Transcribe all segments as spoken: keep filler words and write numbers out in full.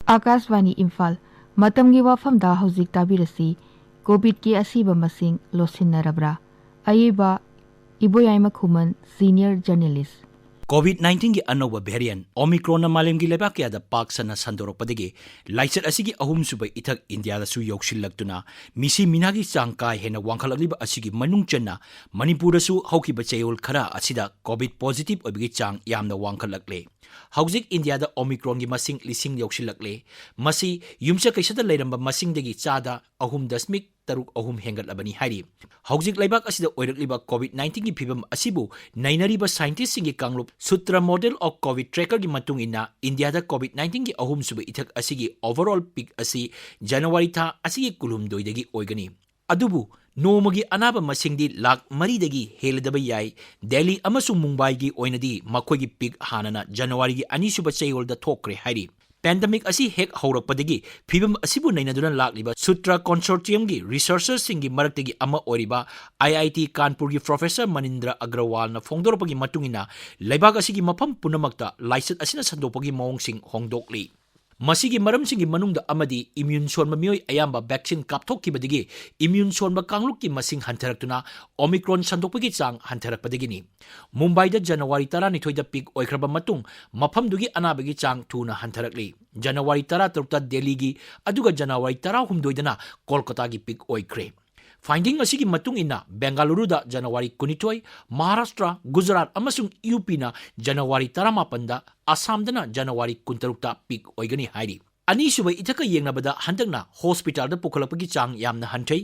ꯑꯥꯀꯥꯁꯕꯥꯅꯤ ꯏꯝꯐꯥꯜ꯫ ꯃꯇꯝꯒꯤ ꯋꯥꯐꯝꯗ ꯍꯧꯖꯤꯛ ꯇꯥꯕꯤꯔꯁꯤ, ꯀꯣꯚꯤꯗꯀꯤ ꯑꯁꯤꯕ ꯃꯁꯤꯡ ꯂꯣꯠꯁꯤꯟꯅꯔꯕ꯭ꯔꯥ? ꯑꯏꯕ ꯏꯕꯣꯌꯥꯏꯃ ꯈꯨꯃꯟ, senior journalist꯫ ꯀꯣꯚꯤꯗ ꯅꯥꯏꯟꯇꯤꯟꯒꯤ ꯑꯅꯧꯕ variant Omicronꯅ ꯃꯥꯂꯦꯝꯒꯤ ꯂꯩꯕꯥꯛ ꯀꯌꯥꯗ ꯄꯥꯛ ꯁꯟꯅ ꯁꯟꯗꯣꯔꯛꯄꯗꯒꯤ ꯂꯥꯏꯆꯠ ꯑꯁꯤꯒꯤ ꯑꯍꯨꯝꯁꯨꯕ ꯏꯊꯛ ꯏꯟꯗꯤꯌꯥꯗꯁꯨ ꯌꯧꯁꯤꯜꯂꯛꯇꯨꯅ ꯃꯤꯁꯤ ꯃꯤꯅꯥꯒꯤ ꯆꯥꯡ ꯀꯥ ꯍꯦꯟꯅ ꯋꯥꯡꯈꯠꯂꯛꯂꯤꯕ ꯑꯁꯤꯒꯤ ꯃꯅꯨꯡ ꯆꯟꯅ ꯃꯅꯤꯄꯨꯔꯗꯁꯨ ꯍꯧꯈꯤꯕ ꯆꯌꯣꯜ ꯈꯔ ꯑꯁꯤꯗ ꯀꯣꯚꯤꯗ positive ꯑꯣꯏꯕꯒꯤ ꯆꯥꯡ ꯌꯥꯝꯅ ꯋꯥꯡꯈꯠꯂꯛꯂꯦ꯫ ꯍꯧꯖꯤꯛ ꯏꯟꯗꯤꯌꯥꯗ Omicronꯒꯤ ꯃꯁꯤꯡ ꯂꯤꯁꯤꯡ ꯌꯧꯁꯤꯜꯂꯛꯂꯦ꯫ ꯃꯁꯤ ꯌꯨꯝꯁꯀꯩꯁꯗ ꯂꯩꯔꯝꯕ ꯃꯁꯤꯡꯗꯒꯤ ꯆꯥꯗ ꯑꯍꯨꯝ ꯗꯁꯃꯤꯛ ꯇꯔꯨꯛ ꯑꯍꯨꯝ ꯍꯦꯟꯒꯠꯂꯕꯅꯤ ꯍꯥꯏꯔꯤ꯫ ꯍꯧꯖꯤꯛ ꯂꯩꯕꯥꯛ ꯑꯁꯤꯗ ꯑꯣꯏꯔꯛꯂꯤꯕ ꯀꯣꯚꯤꯗ ꯅꯥꯏꯟꯇꯤꯟꯒꯤ ꯐꯤꯕꯝ ꯑꯁꯤꯕꯨ ꯅꯩꯅꯔꯤꯕ ꯁꯥꯏꯟꯇꯤꯁꯁꯤꯡꯒꯤ ꯀꯥꯡꯂꯨꯞ Sutra Model of Covid Trackerꯒꯤ ꯃꯇꯨꯡ ꯏꯟꯅ, ꯏꯟꯗꯤꯌꯥꯗ ꯀꯣꯚꯤꯗ ꯅꯥꯏꯟꯇꯤꯟꯒꯤ ꯑꯍꯨꯝꯁꯨꯕ ꯏꯊꯛ ꯑꯁꯤꯒꯤ overall peak ꯑꯁꯤ ꯖꯅꯋꯥꯔꯤ ꯊꯥ ꯑꯁꯤꯒꯤ ꯀꯨꯟꯍꯨꯝꯗꯣꯏꯗꯒꯤ ꯑꯣꯏꯒꯅꯤ꯫ ꯑꯗꯨꯕꯨ ꯅꯣꯡꯃꯒꯤ ꯑꯅꯥꯕ ꯃꯁꯤꯡꯗꯤ ꯂꯥꯈ ꯃꯔꯤꯗꯒꯤ ꯍꯦꯜꯂꯗꯕ ꯌꯥꯏ꯫ ꯗꯦꯜꯂꯤ ꯑꯃꯁꯨꯡ ꯃꯨꯝꯕꯥꯏꯒꯤ ꯑꯣꯏꯅꯗꯤ ꯃꯈꯣꯏꯒꯤ peak ꯍꯥꯟꯅꯅ ꯖꯅꯋꯥꯔꯤꯒꯤ ꯑꯅꯤꯁꯨꯕ ꯆꯌꯣꯜꯗ ꯊꯣꯛꯈ꯭ꯔꯦ ꯍꯥꯏꯔꯤ꯫ Pandemic ꯑꯁꯤ ꯍꯦꯛ ꯍꯧꯔꯛꯄꯗꯒꯤ ꯐꯤꯕꯝ ꯑꯁꯤꯕꯨ ꯅꯩꯅꯗꯨꯅ ꯂꯥꯛꯂꯤꯕ Sutra Consortiumꯒꯤ researcherꯁꯤꯡꯒꯤ ꯃꯔꯛꯇꯒꯤ ꯑꯃ ꯑꯣꯏꯔꯤꯕ IIT ꯀꯥꯟꯄꯨꯔꯒꯤ Professor ꯃꯅꯤꯟꯗ꯭ꯔ ꯑꯒ꯭ꯔꯋꯥꯜꯅ ꯐꯣꯡꯗꯣꯔꯛꯄꯒꯤ ꯃꯇꯨꯡ ꯏꯟꯅ, ꯂꯩꯕꯥꯛ ꯑꯁꯤꯒꯤ ꯃꯐꯝ ꯄꯨꯝꯅꯃꯛꯇ ꯂꯥꯏꯆꯠ ꯑꯁꯤꯅ ꯁꯟꯗꯣꯛꯄꯒꯤ ꯃꯑꯣꯡꯁꯤꯡ ꯍꯣꯡꯗꯣꯛꯂꯤ꯫ ꯃꯁꯤꯒꯤ ꯃꯔꯝꯁꯤꯡꯒꯤ ꯃꯅꯨꯡꯗ ꯑꯃꯗꯤ immune ꯁꯣꯟꯕ ꯃꯤꯑꯣꯏ ꯑꯌꯥꯝꯕ vaccine ꯀꯥꯞꯊꯣꯛꯈꯤꯕꯗꯒꯤ immune ꯁꯣꯟꯕ ꯀꯥꯡꯂꯨꯞꯀꯤ ꯃꯁꯤꯡ ꯍꯟꯊꯔꯛꯇꯨꯅ Omicron ꯁꯟꯗꯣꯛꯄꯒꯤ ꯆꯥꯡ ꯍꯟꯊꯔꯛꯄꯗꯒꯤꯅꯤ꯫ ꯃꯨꯝꯕꯥꯏꯗ ꯖꯅꯋꯥꯔꯤ ꯇꯔꯥꯅꯤꯊꯣꯏꯗ peak ꯑꯣꯏꯈ꯭ꯔꯕ ꯃꯇꯨꯡ ꯃꯐꯝꯗꯨꯒꯤ ꯑꯅꯥꯕꯒꯤ ꯆꯥꯡ ꯊꯨꯅ ꯍꯟꯊꯔꯛꯂꯤ꯫ ꯖꯅꯋꯥꯔꯤ ꯇꯔꯥꯇꯔꯨꯛꯇ ꯗꯦꯜꯂꯤꯒꯤ, ꯑꯗꯨꯒ ꯖꯅꯋꯥꯔꯤ ꯇꯔꯥꯍꯨꯝꯗꯣꯏꯗꯅ ꯀꯣꯜꯀꯇꯥꯒꯤ peak ꯑꯣꯏꯈ꯭ꯔꯦ꯫ Finding ꯑꯁꯤꯒꯤ ꯃꯇꯨꯡ ꯏꯟꯅ, ꯕꯦꯡꯒꯂꯨꯔꯨꯗ ꯖꯅꯋꯥꯔꯤ ꯀꯨꯟꯅꯤꯊꯣꯏ, ꯃꯍꯥꯔꯥꯁꯇ꯭ꯔ, ꯒꯨꯖꯔꯥꯠ ꯑꯃꯁꯨꯡ UPꯅ ꯖꯅꯋꯥꯔꯤ ꯇꯔꯥꯃꯥꯄꯟꯗ, ꯑꯁꯥꯝꯗꯅ ꯖꯅꯋꯥꯔꯤ ꯀꯨꯟꯇꯔꯨꯛꯇ peak ꯑꯣꯏꯒꯅꯤ ꯍꯥꯏꯔꯤ꯫ ꯑꯅꯤꯁꯨꯕ ꯏꯊꯛꯀ ꯌꯦꯡꯅꯕꯗ ꯍꯟꯗꯛꯅ hospitalꯗ ꯄꯨꯈꯠꯂꯛꯄꯒꯤ ꯆꯥꯡ ꯌꯥꯝꯅ ꯍꯟꯊꯩ꯫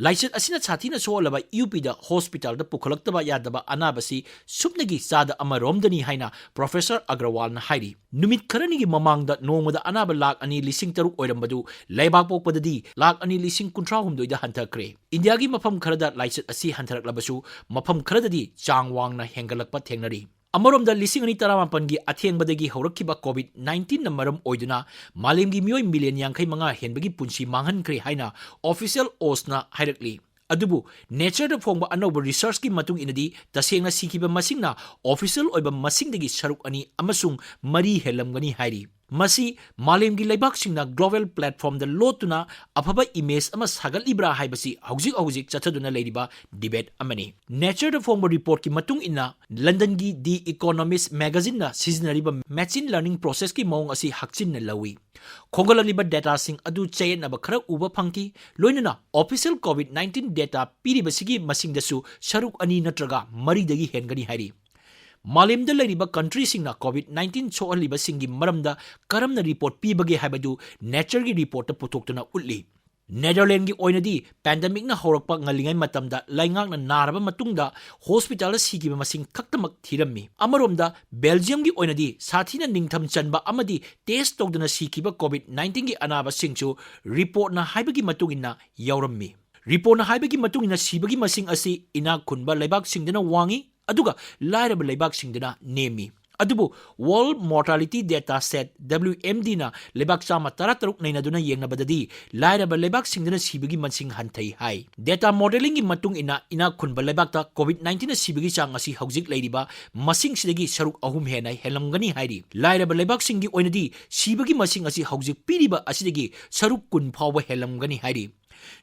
ꯂꯥꯏꯆꯠ ꯑꯁꯤꯅ ꯁꯥꯊꯤꯅ ꯁꯣꯛꯍꯜꯂꯕ UPꯗ hospitalꯗ ꯄꯨꯈꯠꯂꯛꯇꯕ ꯌꯥꯗꯕ ꯑꯅꯥꯕꯁꯤ ꯁꯨꯞꯅꯒꯤ ꯆꯥꯗ ꯑꯃꯔꯣꯝꯗꯅꯤ ꯍꯥꯏꯅ Professor ꯑꯒ꯭ꯔꯋꯥꯜꯅ ꯍꯥꯏꯔꯤ꯫ ꯅꯨꯃꯤꯠ ꯈꯔꯅꯤꯒꯤ ꯃꯃꯥꯡꯗ ꯅꯣꯡꯃꯗ ꯑꯅꯥꯕ ꯂꯥꯈ ꯑꯅꯤ ꯂꯤꯁꯤꯡ ꯇꯔꯨꯛ ꯑꯣꯏꯔꯝꯕꯗꯨ ꯂꯩꯕꯥꯛ ꯄꯣꯛꯄꯗꯗꯤ ꯂꯥꯈ ꯑꯅꯤ ꯂꯤꯁꯤꯡ ꯀꯨꯟꯊ꯭ꯔꯥꯍꯨꯝꯗꯣꯏꯗ ꯍꯟꯊꯈ꯭ꯔꯦ꯫ ꯏꯟꯗꯤꯌꯥꯒꯤ ꯃꯐꯝ ꯈꯔꯗ ꯂꯥꯏꯆꯠ ꯑꯁꯤ ꯍꯟꯊꯔꯛꯂꯕꯁꯨ, ꯃꯐꯝ ꯈꯔꯗꯗꯤ ꯆꯥꯡ ꯋꯥꯡꯅ ꯍꯦꯟꯒꯠꯂꯛꯄ ꯊꯦꯡꯅꯔꯤ꯫ ꯑꯃꯔꯣꯝꯗ, ꯂꯤꯁꯤꯡ ꯑꯅꯤ ꯇꯔꯥꯃꯥꯄꯟꯒꯤ ꯑꯊꯦꯡꯕꯗꯒꯤ ꯍꯧꯔꯛꯈꯤꯕ ꯀꯣꯚꯤꯗ ꯅꯥꯏꯟꯇꯤꯟꯅ ꯃꯔꯝ ꯑꯣꯏꯗꯨꯅ ꯃꯥꯂꯦꯝꯒꯤ ꯃꯤꯑꯣꯏ ꯃꯤꯂꯤꯌꯟ ꯌꯥꯡꯈꯩ ꯃꯉꯥ ꯍꯦꯟꯕꯒꯤ ꯄꯨꯟꯁꯤ ꯃꯥꯡꯍꯟꯈ꯭ꯔꯦ ꯍꯥꯏꯅ Official Oz ꯅ ꯍꯥꯏꯔꯛꯂꯤ꯫ ꯑꯗꯨꯕꯨ Nature ꯗ ꯐꯣꯡꯕ ꯑꯅꯧꯕ research ꯀꯤ ꯃꯇꯨꯡ ꯏꯟꯅꯗꯤ, ꯇꯁꯦꯡꯅ ꯁꯤꯈꯤꯕ ꯃꯁꯤꯡꯅ official ꯑꯣꯏꯕ ꯃꯁꯤꯡꯗꯒꯤ ꯁꯔꯨꯛ ꯑꯅꯤ ꯑꯃꯁꯨꯡ ꯃꯔꯤ ꯍꯦꯜꯂꯝꯒꯅꯤ ꯍꯥꯏꯔꯤ꯫ ꯃꯁꯤ ꯃꯥꯂꯦꯝꯒꯤ ꯂꯩꯕꯥꯛꯁꯤꯡꯅ global platformꯗ ꯂꯣꯠꯇꯨꯅ ꯑꯐꯕ image ꯑꯃ ꯁꯥꯒꯠꯂꯤꯕ꯭ꯔꯥ ꯍꯥꯏꯕꯁꯤ ꯍꯧꯖꯤꯛ ꯍꯧꯖꯤꯛ ꯆꯠꯊꯗꯨꯅ ꯂꯩꯔꯤꯕ debate ꯑꯃꯅꯤ꯫ Natureꯗ ꯐꯣꯡꯕ reportꯀꯤ ꯃꯇꯨꯡ ꯏꯟꯅ, Londonꯒꯤ The Economist magazineꯅ ꯁꯤꯖꯤꯟꯅꯔꯤꯕ machine learning processꯀꯤ ꯃꯑꯣꯡ ꯑꯁꯤ ꯍꯛꯆꯤꯟꯅ ꯂꯧꯏ꯫ ꯈꯣꯝꯒꯠꯂꯛꯂꯤꯕ dataꯁꯤꯡ ꯑꯗꯨ ꯆꯌꯦꯠꯅꯕ ꯈꯔ ꯎꯕ ꯐꯪꯈꯤ, ꯂꯣꯏꯅꯅ official COVID nineteen data ꯄꯤꯔꯤꯕꯁꯤꯒꯤ ꯃꯁꯤꯡꯗꯁꯨ ꯁꯔꯨꯛ ꯑꯅꯤ ꯅꯠꯇ꯭ꯔꯒ ꯃꯔꯤꯗꯒꯤ ꯍꯦꯟꯒꯅꯤ ꯍꯥꯏꯔꯤ꯫ ꯃꯥꯂꯦꯝꯗ ꯂꯩꯔꯤꯕ countryꯁꯤꯡꯅ COVID nineteen ꯁꯣꯛꯍꯜꯂꯤꯕꯁꯤꯡꯒꯤ ꯃꯔꯝꯗ ꯀꯔꯝꯅ report ꯄꯤꯕꯒꯦ ꯍꯥꯏꯕꯗꯨ Natureꯒꯤ reportꯇ ꯄꯨꯊꯣꯛꯇꯨꯅ ꯎꯠꯂꯤ꯫ Netherlandsꯀꯤ ꯑꯣꯏꯅꯗꯤ pandemicꯅ ꯍꯧꯔꯛꯄ ꯉꯜꯂꯤꯉꯩ ꯃꯇꯝꯗ ꯂꯩꯉꯥꯛꯅ ꯅꯥꯔꯕ ꯃꯇꯨꯡꯗ hospitalꯗ ꯁꯤꯈꯤꯕ ꯃꯁꯤꯡ ꯈꯛꯇꯃꯛ ꯊꯤꯔꯝꯃꯤ꯫ ꯑꯃꯔꯣꯝꯗ Belgiumꯒꯤ ꯑꯣꯏꯅꯗꯤ ꯁꯥꯊꯤꯅ ꯅꯤꯡꯊꯝ ꯆꯟꯕ ꯑꯃꯗꯤ test ꯇꯧꯗꯅ ꯁꯤꯈꯤꯕ COVID nineteenꯒꯤ ꯑꯅꯥꯕꯁꯤꯡꯁꯨ reportꯅ ꯍꯥꯏꯕꯒꯤ ꯃꯇꯨꯡ ꯏꯟꯅ ꯌꯥꯎꯔꯝꯃꯤ꯫ Reportꯅ ꯍꯥꯏꯕꯒꯤ ꯃꯇꯨꯡ ꯏꯟꯅ ꯁꯤꯕꯒꯤ ꯃꯁꯤꯡ ꯑꯁꯤ ꯏꯅꯥꯛ ꯈꯨꯟꯕ ꯂꯩꯕꯥꯛꯁꯤꯡꯗꯅ ꯋꯥꯡꯏ, ꯑꯗꯨꯒ ꯂꯥꯏꯔꯕ ꯂꯩꯕꯥꯛꯁꯤꯡꯗꯅ ꯅꯦꯝꯃꯤ꯫ ꯑꯗꯨꯕꯨ World Mortality Data Set, WMDꯅ ꯂꯩꯕꯥꯛ ꯆꯥꯝꯃ ꯇꯔꯥꯇꯔꯨꯛ ꯅꯩꯅꯗꯨꯅ ꯌꯦꯡꯅꯕꯗꯗꯤ ꯂꯥꯏꯔꯕ ꯂꯩꯕꯥꯛꯁꯤꯡꯗꯅ ꯁꯤꯕꯒꯤ ꯃꯁꯤꯡ ꯍꯟꯊꯩ ꯍꯥꯏ꯫ Data modelingꯒꯤ ꯃꯇꯨꯡ ꯏꯟꯅ ꯏꯅꯥꯛ ꯈꯨꯟꯕ ꯂꯩꯕꯥꯛꯇ COVID nineteenꯅ ꯁꯤꯕꯒꯤ ꯆꯥꯡ ꯑꯁꯤ ꯍꯧꯖꯤꯛ ꯂꯩꯔꯤꯕ ꯃꯁꯤꯡꯁꯤꯗꯒꯤ ꯁꯔꯨꯛ ꯑꯍꯨꯝ ꯍꯦꯟꯅ ꯍꯦꯜꯂꯝꯒꯅꯤ ꯍꯥꯏꯔꯤ꯫ ꯂꯥꯏꯔꯕ ꯂꯩꯕꯥꯛꯁꯤꯡꯒꯤ ꯑꯣꯏꯅꯗꯤ ꯁꯤꯕꯒꯤ ꯃꯁꯤꯡ ꯑꯁꯤ ꯍꯧꯖꯤꯛ ꯄꯤꯔꯤꯕ ꯑꯁꯤꯗꯒꯤ ꯁꯔꯨꯛ ꯀꯨꯟ ꯐꯥꯎꯕ ꯍꯦꯜꯂꯝꯒꯅꯤ ꯍꯥꯏꯔꯤ꯫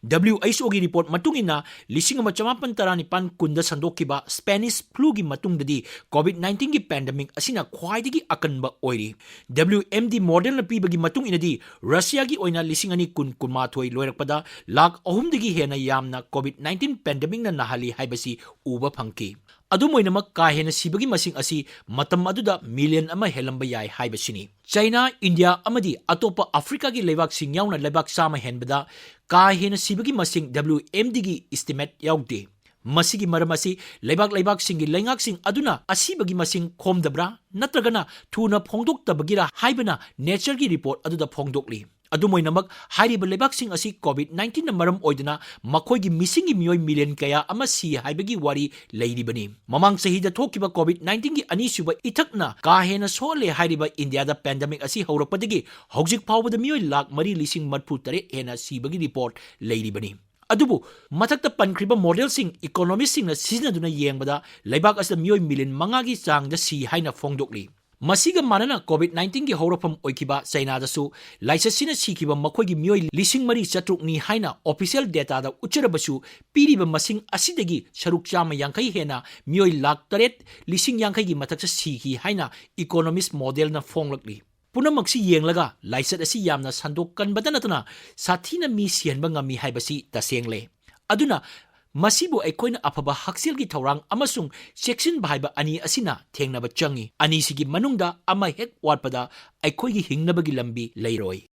WHOꯒꯤ report ꯃꯇꯨꯡ ꯏꯟꯅ, ꯂꯤꯁꯤꯡ ꯑꯃ ꯆꯃꯥꯄꯟ ꯇꯔꯥꯅꯤꯄꯥꯟ ꯀꯨꯟꯗ ꯁꯟꯗꯣꯛꯈꯤꯕ Spanish fluꯒꯤ ꯃꯇꯨꯡꯗꯗꯤ COVID nineteenꯒꯤ pandemic ꯑꯁꯤꯅ ꯈ꯭ꯋꯥꯏꯗꯒꯤ ꯑꯀꯟꯕ ꯑꯣꯏꯔꯤ꯫ WMD modelꯅ ꯄꯤꯕꯒꯤ ꯃꯇꯨꯡ ꯏꯟꯅꯗꯤ, Russiaꯒꯤ ꯑꯣꯏꯅ ꯂꯤꯁꯤꯡ ꯑꯅꯤ ꯀꯨꯟ ꯀꯨꯟꯃꯥꯊꯣꯏ ꯂꯣꯏꯔꯛꯄꯗ ꯂꯥꯈ ꯑꯍꯨꯝꯗꯒꯤ ꯍꯦꯟꯅ ꯌꯥꯝꯅ COVID nineteen pandemicꯅ ꯅꯥꯍꯜꯂꯤ ꯍꯥꯏꯕꯁꯤ ꯎꯕ ꯐꯪꯈꯤ꯫ ꯑꯗꯨꯝ ꯑꯣꯏꯅꯃꯛ, ꯀꯥ ꯍꯦꯟꯅ ꯁꯤꯕꯒꯤ ꯃꯁꯤꯡ ꯑꯁꯤ ꯃꯇꯝ ꯑꯗꯨꯗ million ꯑꯃ ꯍꯦꯜꯂꯝꯕ ꯌꯥꯏ ꯍꯥꯏꯕꯁꯤꯅꯤ꯫ China, India ꯑꯃꯗꯤ ꯑꯇꯣꯞꯄ Africaꯒꯤ ꯂꯩꯕꯥꯛꯁꯤꯡ ꯌꯥꯎꯅ ꯂꯩꯕꯥꯛ ꯆꯥꯝꯃ ꯍꯦꯟꯕꯗ ꯀꯥ ꯍꯦꯟꯅ ꯁꯤꯕꯒꯤ ꯃꯁꯤꯡ WMDꯒꯤ estimate ꯌꯥꯎꯗꯦ꯫ ꯃꯁꯤꯒꯤ ꯃꯔꯝ ꯑꯁꯤ ꯂꯩꯕꯥꯛ ꯂꯩꯕꯥꯛꯁꯤꯡꯒꯤ ꯂꯩꯉꯥꯛꯁꯤꯡ ꯑꯗꯨꯅ ꯑꯁꯤꯕꯒꯤ ꯃꯁꯤꯡ ꯈꯣꯝꯗꯕ꯭ꯔꯥ ꯅꯠꯇ꯭ꯔꯒꯅ ꯊꯨꯅ ꯐꯣꯡꯗꯣꯛꯇꯕꯒꯤꯔꯥ ꯍꯥꯏꯕꯅ Natureꯒꯤ report ꯑꯗꯨꯗ ꯐꯣꯡꯗꯣꯛꯂꯤ꯫ ꯑꯗꯨꯝ ꯑꯣꯏꯅꯃꯛ, ꯍꯥꯏꯔꯤꯕ ꯂꯩꯕꯥꯛꯁꯤꯡ ꯑꯁꯤ COVID nineteenꯅ ꯃꯔꯝ ꯑꯣꯏꯗꯨꯅ ꯃꯈꯣꯏꯒꯤ ꯃꯤꯁꯤꯡꯒꯤ ꯃꯤꯑꯣꯏ million ꯀꯌꯥ ꯑꯃ ꯁꯤ ꯍꯥꯏꯕꯒꯤ ꯋꯥꯔꯤ ꯂꯩꯔꯤꯕꯅꯤ꯫ ꯃꯃꯥꯡ ꯆꯍꯤꯗ ꯊꯣꯛꯈꯤꯕ COVID nineteenꯒꯤ ꯑꯅꯤꯁꯨꯕ ꯏꯊꯛꯅ ꯀꯥ ꯍꯦꯟꯅ ꯁꯣꯛꯍꯜꯂꯦ ꯍꯥꯏꯔꯤꯕ Indiaꯗ pandemic ꯑꯁꯤ ꯍꯧꯔꯛꯄꯗꯒꯤ ꯍꯧꯖꯤꯛ ꯐꯥꯎꯕꯗ ꯃꯤꯑꯣꯏ ꯂꯥꯈ ꯃꯔꯤ ꯂꯤꯁꯤꯡ ꯃꯔꯤꯐꯨ ꯇꯔꯦꯠ ꯍꯦꯟꯅ ꯁꯤꯕꯒꯤ report ꯂꯩꯔꯤꯕꯅꯤ꯫ ꯑꯗꯨꯕꯨ ꯃꯊꯛꯇ ꯄꯟꯈ꯭ꯔꯤꯕ modelꯁꯤꯡ economistꯁꯤꯡꯅ ꯁꯤꯖꯤꯟꯅꯗꯨꯅ ꯌꯦꯡꯕꯗ ꯂꯩꯕꯥꯛ ꯑꯁꯤꯗ ꯃꯤꯑꯣꯏ million ꯃꯉꯥꯒꯤ ꯆꯥꯡꯗ ꯁꯤ ꯍꯥꯏꯅ ꯐꯣꯡꯗꯣꯛꯂꯤ꯫ ꯃꯁꯤꯒ ꯃꯥꯟꯅꯅ COVID nineteen ꯒꯤ ꯍꯧꯔꯛꯐꯝ ꯑꯣꯏꯈꯤꯕ ꯆꯩꯅꯥꯗꯁꯨ ꯂꯥꯏꯆꯠꯁꯤꯅ ꯁꯤꯈꯤꯕ ꯃꯈꯣꯏꯒꯤ ꯃꯤꯑꯣꯏ ꯂꯤꯁꯤꯡ ꯃꯔꯤ ꯆꯥꯇ꯭ꯔꯨꯛꯅꯤ ꯍꯥꯏꯅ official data ꯗ ꯎꯠꯆꯔꯕꯁꯨ, ꯄꯤꯔꯤꯕ ꯃꯁꯤꯡ ꯑꯁꯤꯗꯒꯤ ꯁꯔꯨꯛ ꯆꯥꯝꯃ ꯌꯥꯡꯈꯩ ꯍꯦꯟꯅ, ꯃꯤꯑꯣꯏ ꯂꯥꯈ ꯇꯔꯦꯠ ꯂꯤꯁꯤꯡ ꯌꯥꯡꯈꯩꯒꯤ ꯃꯊꯛꯇ ꯁꯤꯈꯤ ꯍꯥꯏꯅ economist model ꯅ ꯐꯣꯡꯂꯛꯂꯤ꯫ ꯄꯨꯝꯅꯃꯛꯁꯤ ꯌꯦꯡꯂꯒ ꯂꯥꯏꯆꯠ ꯑꯁꯤ ꯌꯥꯝꯅ ꯁꯟꯗꯣꯛ ꯀꯟꯕꯗ ꯅꯠꯇꯅ ꯁꯥꯊꯤꯅ ꯃꯤ ꯁꯤꯍꯟꯕ ꯉꯝꯃꯤ ꯍꯥꯏꯕꯁꯤ ꯇꯁꯦꯡꯂꯦ꯫ ꯑꯗꯨꯅ ꯃꯁꯤꯕꯨ ꯑꯩꯈꯣꯏꯅ ꯑꯐꯕ ꯍꯛꯁꯦꯜꯒꯤ ꯊꯧꯔꯥꯡ ꯑꯃꯁꯨꯡ ꯆꯦꯛꯁꯤꯟꯕ ꯍꯥꯏꯕ ꯑꯅꯤ ꯑꯁꯤꯅ ꯊꯦꯡꯅꯕ ꯆꯪꯏ꯫ ꯑꯅꯤꯁꯤꯒꯤ ꯃꯅꯨꯡꯗ ꯑꯃ ꯍꯦꯛ ꯋꯥꯠꯄꯗ ꯑꯩꯈꯣꯏꯒꯤ ꯍꯤꯡꯅꯕꯒꯤ ꯂꯝꯕꯤ ꯂꯩꯔꯣꯏ꯫